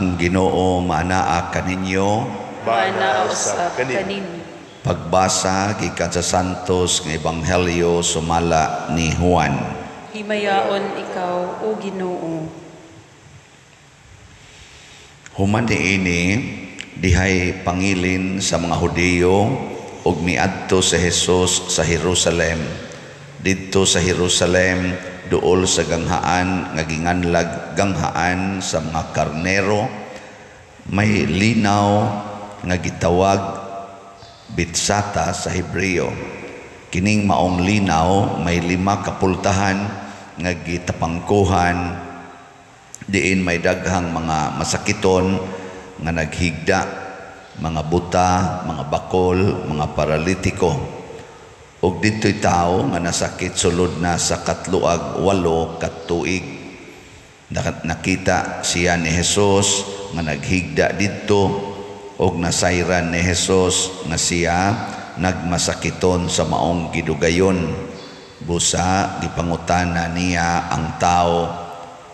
Ang Ginoo maanaa kaninyo. Maanaa usab kaninyo. Pagbasa gikan sa Santos nga Ebanghelyo sumala ni Juan. Himayaon ikaw, o Ginoo. Human niini, dihay pangilin sa mga Hudiyo ug miadto si Jesus sa Jerusalem. Didto sa Jerusalem, duol sa ganghaan nga ginganlag Ganghaan sa mga Karnero, may linaw nga gitawag Betsata sa Hebreo. Kining maong linaw may 5 ka pultahan nga gitapangkuhan, diin may daghang mga masakiton nga naghigda, mga buta, mga bakol, mga paralitiko. Ug didto'y tawo nga nasakit sulod na sa 38 ka tuig. Nakita siya ni Jesus nga naghigda didto, ug nasayran ni Jesus nga siya nagmasakiton sa maong gidugayon. Busa gipangutana niya ang tawo,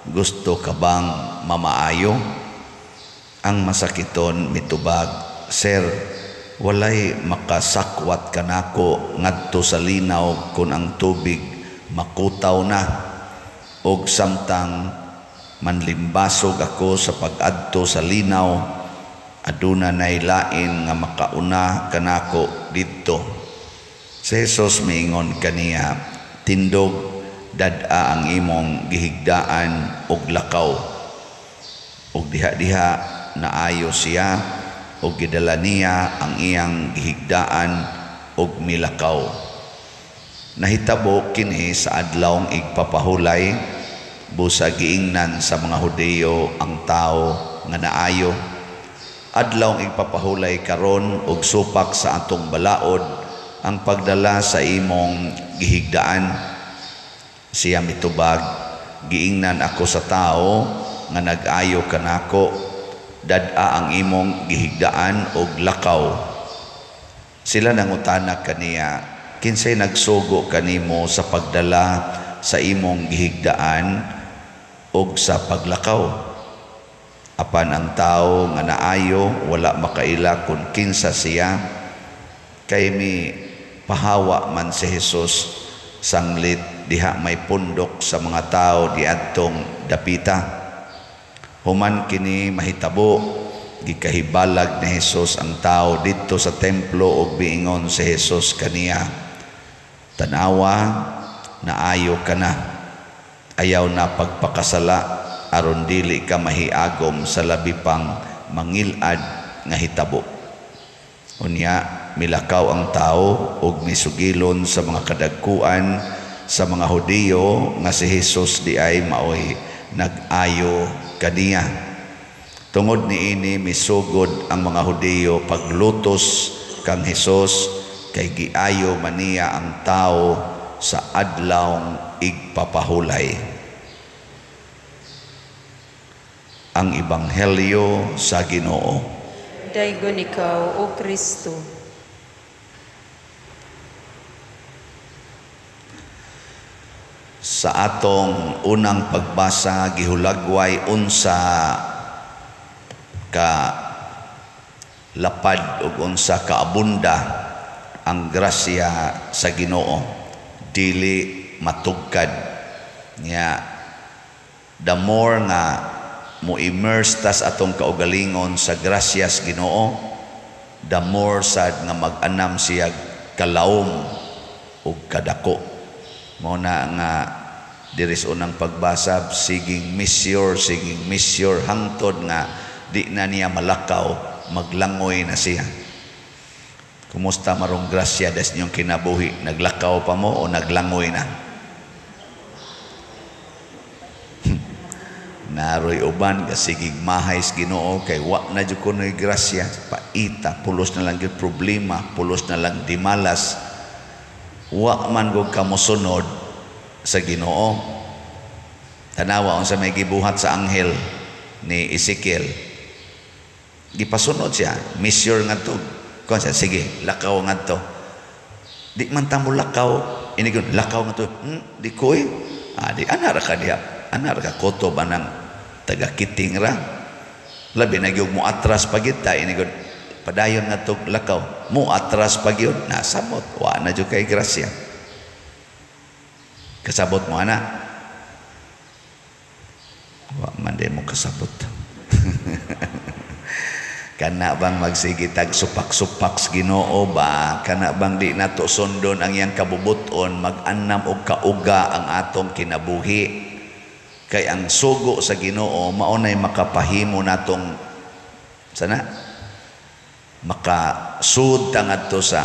"Gusto ka bang mamaayo?" Ang masakiton mitubag, "Sir, walay makasakwat kanako ngadto sa linaw kun ang tubig makutaw na, og samtang manlimbasog ako sa pag-adto sa linaw, aduna nay lain nga makauna kanako didto." Si Jesus miingon kaniya, "Tindog, dad-a ang imong gihigdaan og lakaw." Og diha-diha naayo siya, og gidala niya ang iyang gihigdaan og milakaw. Nahitabo kini sa adlawng igpapahulay, busa giingnan sa mga Hudiyo ang tawo nga naayo, "Adlawng igpapahulay karon og supak sa atong balaod ang pagdala sa imong gihigdaan." Siya mitubag, "Giingnan ako sa tao nga nag-ayo kanako, 'Dad-a ang imong gihigdaan og lakaw.'" Sila nangutana kaniya, "Kinsay nagsugo kanimo sa pagdala sa imong gihigdaan og sa paglakaw?" Apan ang tao nga naayo wala makaila kun kinsa siya, kay mi pahawa man si Jesus sanglit diha may pundok sa mga tao diadtong dapita. Human kini mahitabo, gikahibalag ni Jesus ang tao didto sa templo ug miingon si Jesus kaniya, "Tanawa, naayo ka na. Ayaw na pagpakasala aron dili ka mahiagom sa labi pang mangilad nga hitabo." Unya milakaw ang tao ug misugilon sa mga kadagkuan sa mga Hudiyo nga si Jesus di ay maoy nag-ayo kaniya. Tungod niini misugod ang mga Hudiyo paglutos kang Hesus, kay giayo man niya ang tao sa adlawng igpapahulay. Ang Ebanghelyo sa Ginoo. Daygon ikaw, O Kristo. Sa atong unang pagbasa, gihulagway unsa ka lapad ug unsa ka abunda ang grasya sa Ginoo, dili matugkad. Nya the more nga mo immerse tas atong kaugalingon sa grasyas Ginoo, the more sad nga mag-anam siya kalawom ug kadako. Mao na nga diri sa unang pagbasa, siging measure hangtod nga di na niya malakaw, maglangoy na siya. Kumusta marong grasya des niyong kinabuhi? Naglakaw pa mo o naglangoy na? Naroy uban kasigig mahay sa Ginoo kay wa na jud kunoy grasya, paita, pulos na lang gyud problema, pulos na lang dimalas. Wa man gud ka mosunod sa Ginoo. Tanawa unsa may gibuhat sa anghel ni Ezekiel. Gipasunod siya, measure ngadto. Kuan siya, sige, lakaw ngadto. Di man ta mo lakaw, ini gyud lakaw ngadto. Di koy. Di ana ra ka diha. Ana ra ka kotob anang taga-kiting ra. Labi na gyud mo atras pa gyud ta inigod padayon nga tog lakaw. Mo atras pa gyud nasamot, wa na jud kay grasya. Kasabot mo ana? Wa man di mo kasabot. Kana bang magsige tag supak-supak sa Ginoo ba? Kana bang di nato sundon ang iyang kabubuton, mag-anam og kauga ang atong kinabuhi? Kay ang sugo sa Ginoo mao nay makapahimo natong sana makasud ta ngadto sa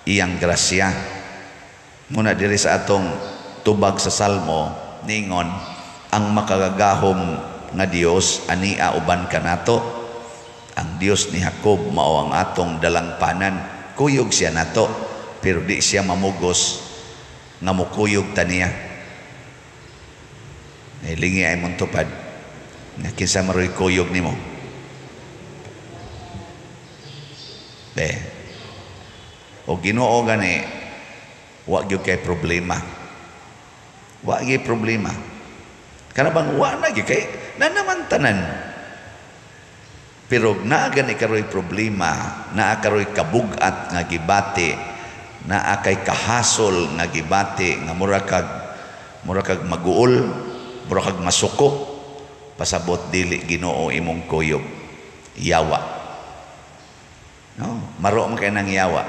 iyang grasya. Muna diri sa atong tubag sa Salmo ningon ang makagagahom nga Dios ania uban kanato. Ang Dios ni Jacob mao ang atong dalangpanan. Kuyog siya nato, pero di siya mamugos nga mukuyog ta niya. Lingi ay mong tupad nga kinsa maroy kuyog nimo. Be. O Ginoo gani wa gyud kay problema. Wa gyud problema. Kana bang wa na gyud kay na naman tanan. Pero naa gani karoy problema, naa karoy kabug-at nga gibati, naa kay kahasol nga gibati nga mura kag maguol, mura kag masuko, pasabot dili Ginoo imong kuyog. Yawa. No, maro man kay nang yawa.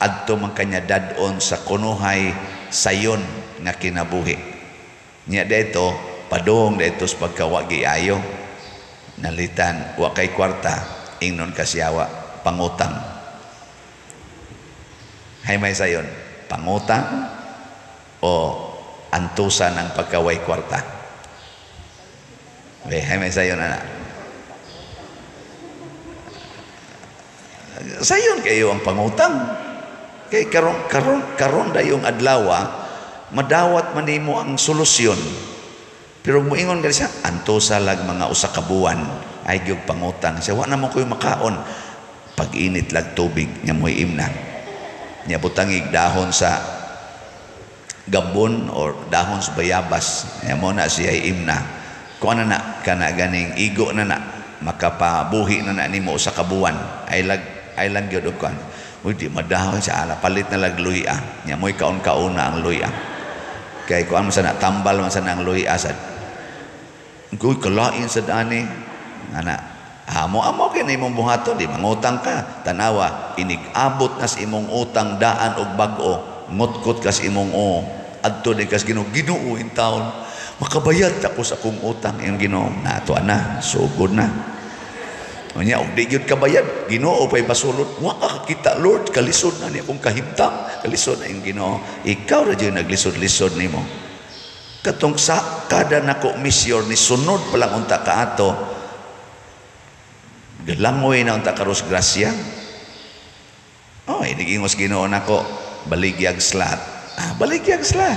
Adto man kanya dad-on sa kunuhay sayon nga kinabuhi. Nya dayto padung dayto sa pagkawa giayo. Nalitan wa kay kwarta, ingnon ka siyawa pangutang. Hay may sayon, pangutang o antusan ang pagkaway kwarta. Be, hay may sayon ana. Sayon kayo ang pangutang. Kay karon karon karon dayong adlaw madawat man nimo ang solusyon. Pero muingon gani siya, antusa lag mga usa ka buwan ay gyud pangutang. Siya wa na mo koy makaon. Pag-init lag tubig nya moy imna. Nya butangig dahon sa gabon or dahon sa bayabas. Nya mo na siya imna. Kuan na na kana ganing igo na na makapabuhi na na nimo usa ka buwan. Ay lag ay lang gyud og kuan. Uy, di madahon siya ala palit na lag luya. Nya moy kaon-kaona ang luya. Kay kuan man sana tambal man sana ang luya sad. Uy, kalain sa dani. Ana, amo-amo kay imong buhaton, di mangutang ka. Tanawa, inig-abot na sa imong utang daan og bag-o, ngutkot ka sa imong o. Adto di kas Ginoo, Ginoo in taon. Makabayad ako sa akong utang iyong Ginoo. Nato ana, sugod na. Unya, og di gyud kabayad, Ginoo pay basulot. Wa ka kakita, Lord, kalisod na ni akong kahimtang. Kalisod na iyong Ginoo. Ikaw ra jud naglisod-lisod nimo. Katong sa kada nako misyor ni sunod pa lang unta kaato, galangoy na unta karos grasya. Oh, inigingos Ginoo nako, baligyag slat. Ah, baligyag slat.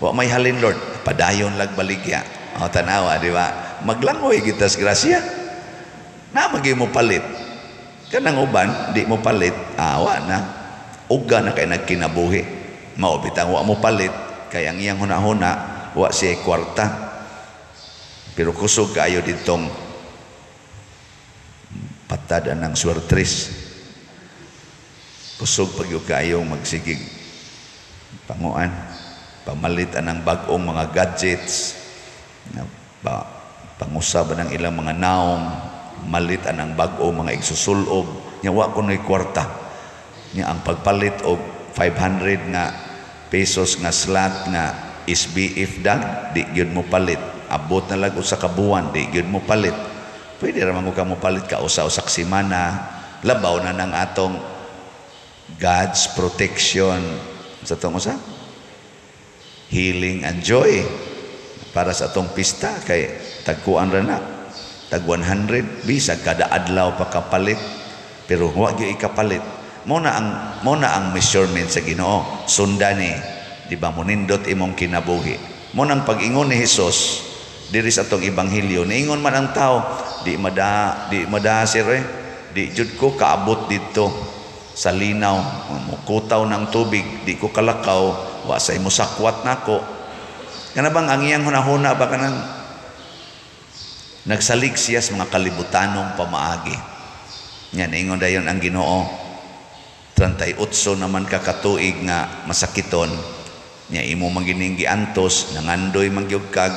Wa may halin, Lord, padayon lag baligya. Oh, tanawa, di ba? Maglangoy gitas grasya. Na magi mo palit. Kanang uban di mo palit, awa na. Uga na kay nagkinabuhi. Mao bitang wa mo palit kay ang iyang hunahuna wa siya kwarta. Pero kusog kaayo ditong patad anang swertres. Kusog pag yung kaayo magsigig panguan, pamalit anang bag-ong mga gadgets, na pa, pangusab anang ilang mga naong, malit anang bag-o mga igsusulob. Nya wa kunoy kwarta. Nya ang pagpalit og 500 nga pesos nga slot nga SBF dag, di gyud mo palit. Abot na lag usa ka buwan, di gyud mo palit. Pwede ra man ka mo palit ka usa-usa ka semana. Labaw na nang atong God's protection sa atong usa healing and joy para sa atong pista kay tagkuan ra na tag 100 bisag kada adlaw pa kapalit, pero wa gyud ikapalit. Mo na ang measurement sa Ginoo. Sundan ni, di ba, monindot imong kinabuhi. Mo nang pag-ingon ni Hesus diri sa atong ebanghelyo, niingon man ang tao, di mada sir eh, di jud ko kaabot didto sa linaw, mukutaw ng tubig, di ko kalakaw, wa sa imo sakwat nako. Kana bang ang iyang hunahuna ba kanang Nagsalig siya sa mga kalibutanong pamaagi. Nya niingon dayon ang Ginoo, 38 naman ka katuig nga masakiton, nya imo man gining giantos, nangandoy man gyud kag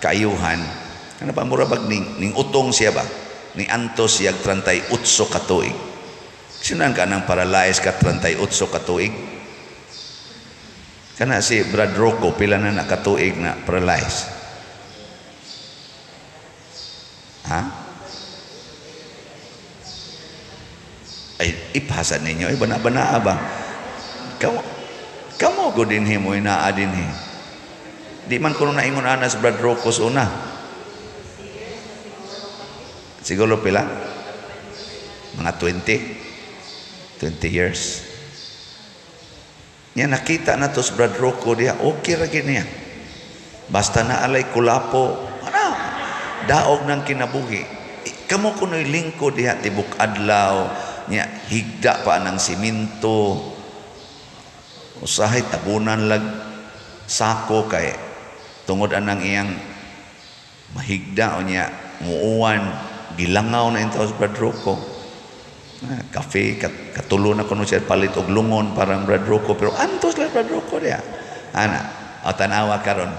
kaayuhan. Kana ba mura bag ning utong siya ba? Ni antos siya 38 katuig. Sinan ka nang paralyze ka 38 katuig? Kana si Brad Rocco pila na nakatuig na paralyze? Ha? Ay, ipasa ninyo. Ay, bana-bana ba? Kamo ko dinhi mo, inaa dinhi. Di man kuno naingon ana si Brad Rocco sa una. Siguro pila? Mga 20? 20 years. Nya nakita na to si Brad Rocco diya, okay ra gid niya. Basta na alay kulapo, ana, daog ng kinabuhi. Kamo kuno'y lingkod diha tibok adlaw, nya higda pa ng siminto. Usahay tabunan lag sako kay tungod anang iyang mahigda o nya muuan, gilangaw na intaw si Brad Rocco. Kafe, katulo na kuno siya palit og lungon parang Brad Rocco, pero antos lang Brad Rocco diha. Ana, o tanawa karon,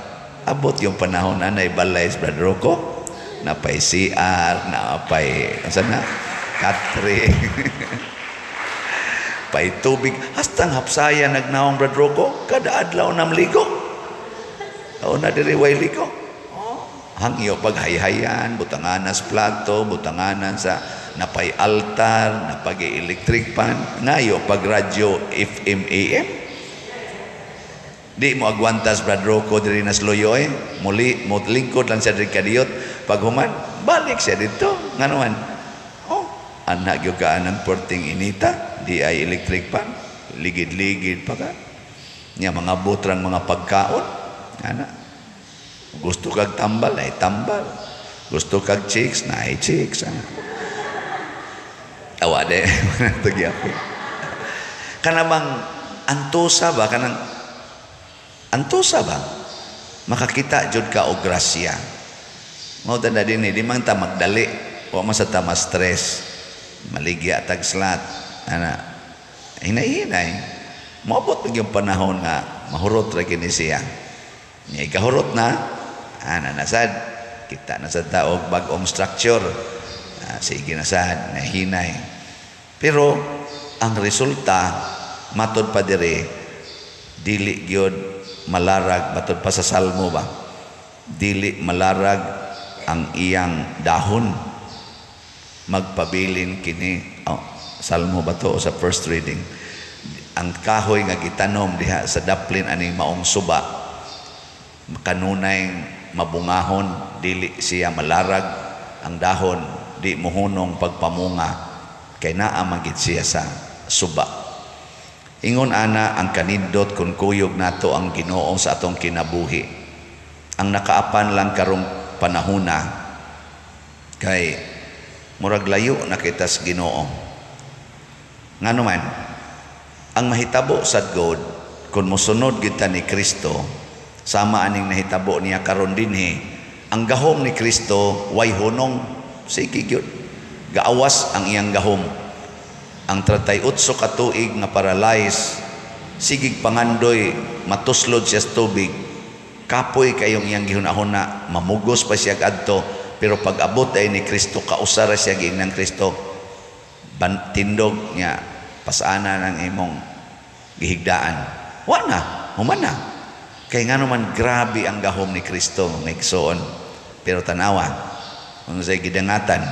abot yung panahon anay balay si Brad Rocco, napay CR, napay asa na, katre. Pay tubig, hastang hapsaya nagnaong Brad Rocco, kada adlaw namligo. O na diri way ligo. Hangyo paghayhayan, butanganan sa plato, butanganan sa napay altar, napag electric pan, ngayo pag radyo FM AM. Di mo agwantas Brad Rocco diri nas Luyoy, muli mo lingkod lang siya diri kadiyot, pag human balik siya didto. Ngano man? Oh, anak gyud ka anang perting inita, di ay electric pan, ligid-ligid pa ka. Nya mga butrang mga pagkaon, ana. Gusto kag tambal ay tambal. Gusto kag chicks na ay chicks, ana. Awa de nagyapon. Kanabang antosa ba kanang antosa ba makakita jud ka og grasya. Mao ta na dinhi, di man ta magdali, wa man sa ta ma-stress. Maligya tag slat, ana. Hinay-hinay. Moabot yung panahon nga mahurot ra kini siya. Nya ikahurot na, ana nasad kita na sad ta og bag-ong structure. Sige na sad, nahinay. Pero ang resulta matod pa dire dili gyud malarag, matod pa sa Salmo ba, dili malarag ang iyang dahon, magpabilin kini. Oh, Salmo ba to o sa first reading? Ang kahoy nga gitanom diha sa daplin aning maong suba, kanunay mabungahon, dili siya malarag ang dahon, di muhunong pagpamunga, kay naa man gid siya sa suba. Ingon ana ang kanindot kun kuyog nato ang Ginoo sa atong kinabuhi. Ang nakaapan lang karong panahona kay murag layo na kita sa Ginoo. Ngano man ang mahitabo sad God kun mosunod kita ni Kristo, sama aning nahitabo niya karon dinhi, ang gahom ni Kristo way hunong, sige gyud. Gaawas ang iyang gahom. Ang 38 ka tuig nga paralyze, sigig pangandoy matuslod siya sa tubig. Kapoy kayong iyang gihuna-huna, mamugos pa siya adto, pero pag abot ay ni Kristo, kausara siya giingnan Kristo, tindog niya, pasana ng imong gihigdaan. Wa na, human na. Kay ngano man grabe ang gahom ni Kristo mga igsoon. Pero tanawa, kung sa gidangatan,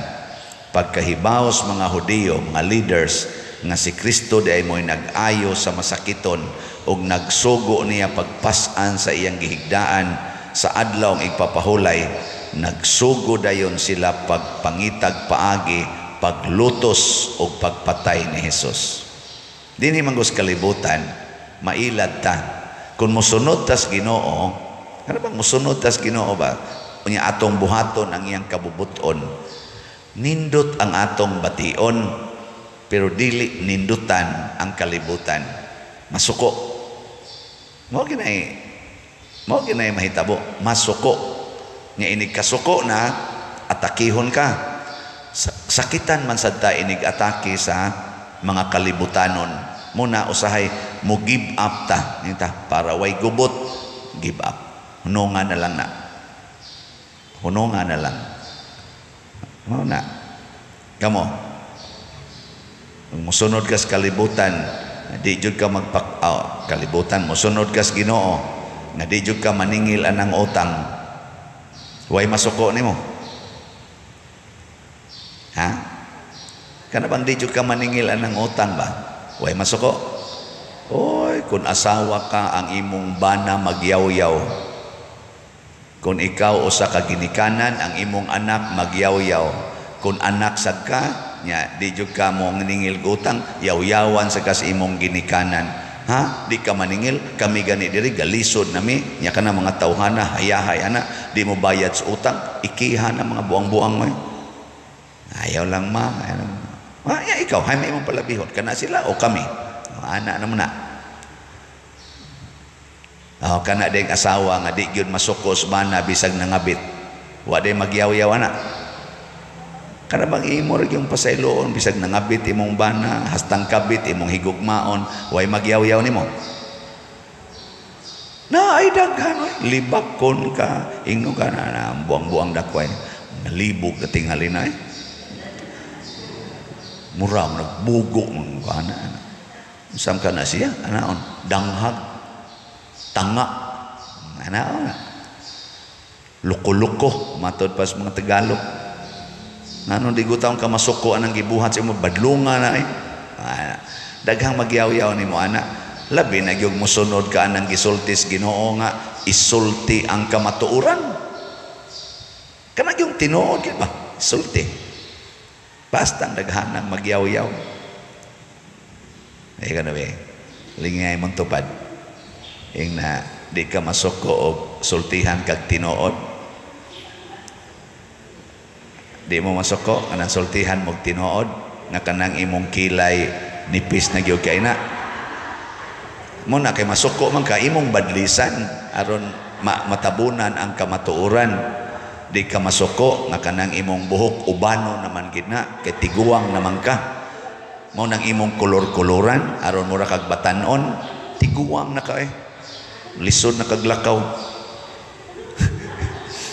pagkahibaos mga Hudiyo, mga leaders, nga si Kristo di ay mo'y nag-ayo sa masakiton ug nagsugo niya pagpasan sa iyang gihigdaan sa adlaw ang igpapahulay, nagsugo dayon sila pagpangitag paagi, paglutos ug pagpatay ni Hesus. Dinhi man gud kalibutan, mailad ta. Kung mosunod tas Ginoo, ano bang mosunod tas Ginoo ba? Unya atong buhaton ang iyang kabubuton. Nindot ang atong bation, pero dili nindutan ang kalibutan. Masuko. Mao ginay mahitabo, masuko. Nya ini kasuko na atakihon ka. Sakitan man sad ta inig atake sa mga kalibutanon. Muna usahay mo give up ta, ta para way gubot, give up. Hunonga na lang na. Hunonga na lang. Mao na. Kamo. Musunod ka sa kalibutan, di jud ka magpak oh, kalibutan, musunod ka sa Ginoo, nga di jud ka maningil anang utang. Way masuko nimo. Ha? Kana bang di jud ka maningil anang utang ba? Way masuko. Oy, kung asawa ka ang imong bana magyaw-yaw. Kung ikaw usa ka ginikanan, ang imong anak magyaw-yaw. Kung anak sad ka, nya di jud ka mo ningil utang, yaw-yawan sa kas imong ginikanan. Ha? Di ka maningil, kami gani diri galisod nami, nya kana mga tawhana, hayahay ana, di mo bayad sa utang, ikiha na mga buang-buang mo. Ayaw lang ma. Ayaw lang. Ma, ya, ikaw, hay may imong palabihon, kana sila o kami. Ana na mo na. Oh, kana ding asawa nga di gyud masukos bana bisag nangabit. Wa day magyaw-yaw ana. Kana bang imo ra gyung pasayloon bisag nangabit imong bana, hastang kabit imong higugmaon, way magyaw-yaw nimo. Na ay daghan oy, libakon ka, ingno ka na, na buang-buang dakway. Nalibog ka tingali na eh. Mura mo nagbugo man ka ana. Sam ka na siya, anaon, danghag, tanga, anaon. Luko-luko, matod pa sa mga Tagalog. Nanon di gutaon ka masuko anang gibuhat sa imo, badlunga na eh. Ah, daghang magyaw-yaw nimo ana. Labi na gyud mosunod ka anang gisultis Ginoo nga isulti ang kamatuoran. Kana gyung tinuod gyud ba? Sulti. Basta ang daghanang magyaw-yaw. Ay kana be. Lingay mong tupad. Ing na di ka masuko og sultihan kag tinuod. Di mo masuko kanang sultihan mog tinuod nga kanang imong kilay nipis na gyud kay na. Mo na kay masuko man ka imong badlisan aron matabunan ang kamatuoran. Di ka masuko nga kanang imong buhok ubano naman gid na kay tiguang naman ka. Mao nang imong kolor-koloran aron mura kag batan-on, tiguang na ka eh. Lisod na kaglakaw.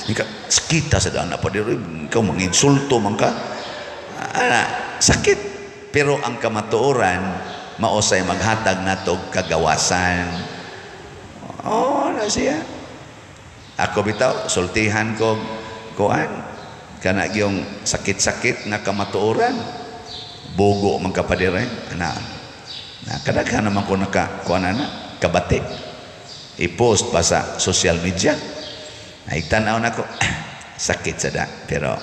Ika, sakita sa daan na pa diri, ikaw manginsulto man ka. Ana, sakit. Pero ang kamatuoran maosay maghatag nato kagawasan. Oh, na siya. Ako bitaw sultihan ko kuan kana gyung sakit-sakit nga kamatuoran. Bugo man ka pa diri, ana. Na kadaghan naman ko naka kuan ana, kabati. I-post pa sa social media. Ay tan-aw nako, sakit sa da, pero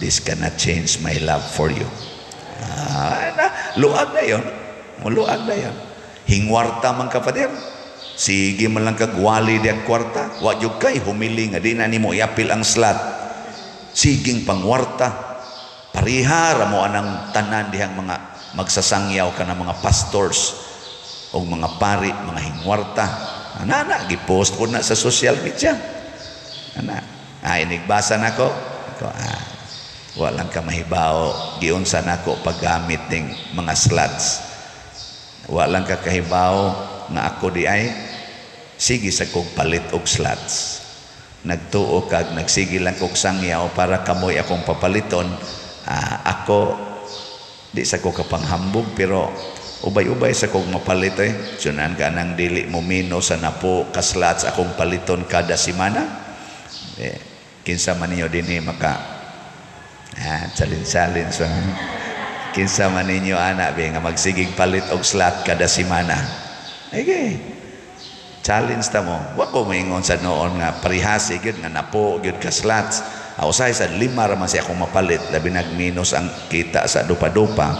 this cannot change my love for you. Ah, na, luag na yon. Luag na yon. Hingwarta man ka pader. Sige man lang kagwali di ang kwarta. Wa jud kay humili nga di na nimo iapil ang slot. Siging pangwarta. Parihara mo anang tanan dihang mga magsasangyaw ka ng mga pastors o mga pari, mga hingwarta. Ana na, gipost ko na sa social media. Ana, inigbasa nako. Ako, walang ka mahibaw, giunsa nako paggamit ning mga slots. Walang ka kahibaw nga ako di ay sige sa kog palit og slots. Nagtuo kag nagsige lang kog sangyaw para kamoy akong papaliton. Ako di sa ko kapanghambog pero ubay-ubay sa kog mapalit eh. Sunan ka nang dili mo mino sa napo ka slots akong paliton kada semana. Eh, kinsa man ninyo dinhi maka challenge-challenge so, kinsa man ninyo ana be nga magsigig palit og slot kada semana. Okay. Challenge ta mo. Wa ko moingon sa noon nga parihasi gyud nga napo gyud ka slots. Usahay sa lima ra man siya akong mapalit, labi nagminus ang kita sa dupa-dupa.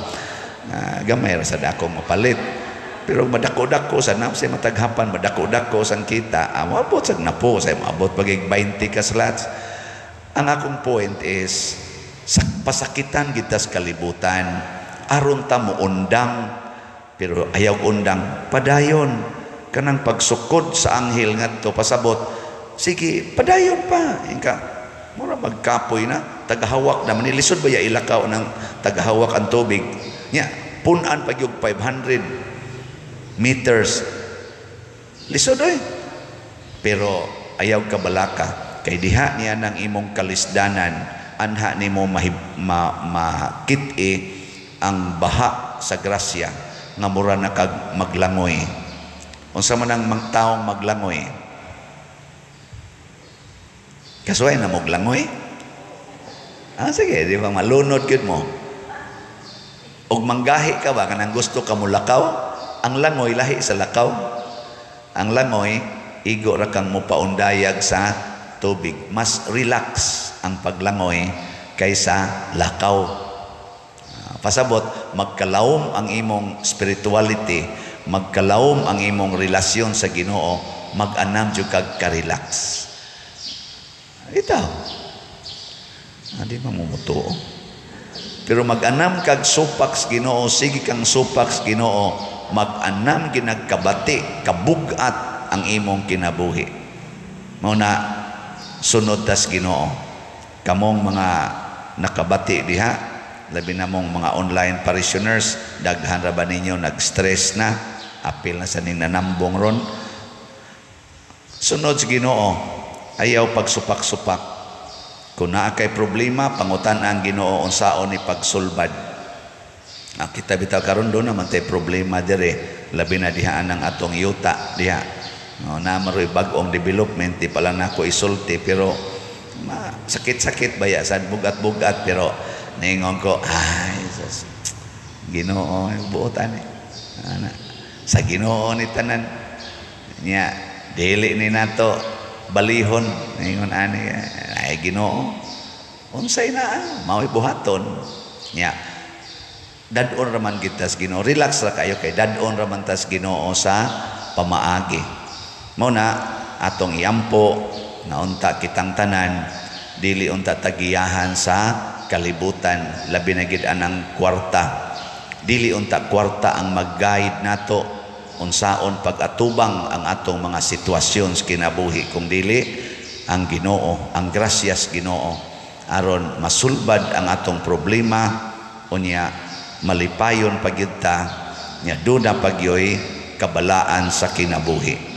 Gamay ra sad akong mapalit. Pero madako-dako sa na sa mataghapan, madako-dako sang kita, moabot sa napo, sa moabot pagig 20 ka slots. Ang akong point is pasakitan kita sa kalibutan aron ta mo undang, pero ayaw undang padayon kanang pagsukod sa anghel ngadto pasabot, sige padayon pa inka Mura magkapoy na, tagahawak na manilisod ba ya ilakaw ng tagahawak ang tubig. Nya, punan pag yung 500 meters. Lisod oy. Pero ayaw ka balaka kay diha niya ng imong kalisdanan, anha nimo makit-i ang baha sa grasya nga mura na kag maglangoy. Unsa man ang taong maglangoy? Kasuway na moglangoy? Ah, sige, di ba malunod gyud mo? Og manggahi ka ba kanang gusto ka mulakaw? Ang langoy lahi sa lakaw. Ang langoy igo ra kang mopaundayag sa tubig. Mas relax ang paglangoy kaysa lakaw. Pasabot, magkalawom ang imong spirituality, magkalawom ang imong relasyon sa Ginoo, mag-anam jud kag ka-relax. Ito. Di ba mumutuo? Pero mag-anam kag supak sa Ginoo, sige kang supak sa Ginoo, mag-anam ginagkabati, kabugat ang imong kinabuhi. Mao na sunod tas Ginoo. Kamong mga nakabati diha, labi na mong mga online parishioners, daghan ra ba ninyo nag-stress na, apil na sa ning nanambong ron. Sunod sa Ginoo, ayaw pagsupak-supak. Kung naa kay problema, pangutan ang Ginoo unsaon ni pagsulbad. Kita bitaw karon do naman tay problema dire, labi na diha ang atong yuta diha. No, na maroy bag-ong development, di pala nako isulti, pero sakit-sakit ba ya sad bugat-bugat, pero niingon ko, ay sus, Ginoo buot ani. Ana, sa Ginoo ni tanan nya, dili ni nato balihon, ningon ani, ay Ginoo unsay na mao'y buhaton nya. Dad-on raman kita sa Ginoo, relax ra kayo kay dad-on raman tas Ginoo sa pamaagi. Mao na atong iampo na unta kitang tanan dili unta tagiyahan sa kalibutan, labi na gid anang kwarta. Dili unta kwarta ang mag-guide nato unsaon pag-atubang ang atong mga sitwasyon sa kinabuhi, kung dili ang Ginoo, ang grasyas Ginoo, aron masulbad ang atong problema, unya malipayon pagyud ta, nya duna pagyoy kabalaan sa kinabuhi.